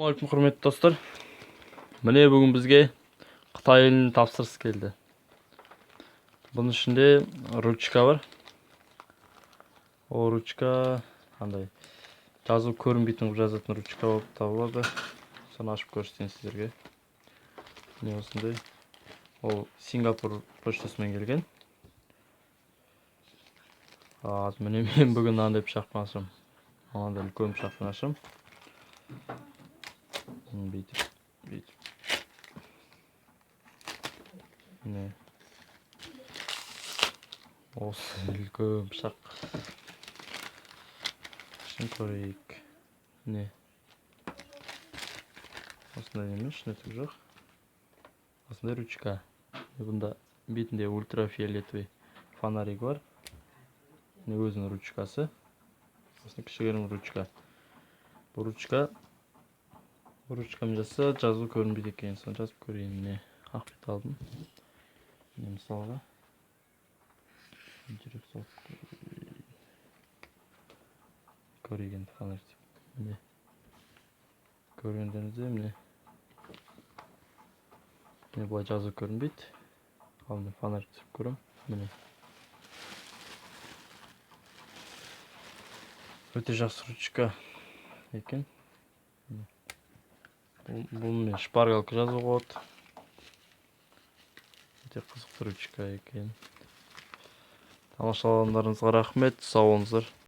Ассалаумағалейкум, құрметті достар! Міне, бүгін бізге Қытай елінің тапсырысы келді. Бұның ішінде ручка бар. Ол ручка андай жазу көрінбейтін қылып жазатын ручка болып табылады. Соны ашып көрсетейін сіздерге. Міне, осындай. Ол Сингапур почтасымен келген. Міне, мен бүгін мынандай пышақпен ашамын, мынандай үлкен пышақпен ашамын. Бүйтіп, бүйтіп, міне, осы үлкен пышақ. Ішін көрейік. Міне, осындай неме, ішінде түк жоқ. Осындай ручка. Бұнда бетінде ультрафиолетовый фонарик бар. Міне, өзінің ручкасы, осындай кішігірім ручка. Бұл ручка, ручкамен жазса, жазу көрінбейді екен. Соны жазып көрейін. Міне, ақ бет алдым. Міне, мысалға, жүрек салып көрейін. Көрейік енді фонарик. Міне, көргендеріңіздей, міне, міне, былай жазу көрінбейді. Ал мен фонарик түсіріп көремін. Міне, өте жақсы ручка екен. Бұнымен шпаргалка жазуға болады. Өте қызықты ручка екен. Тамашалағандарыңызға рахмет, сау болыңыздар!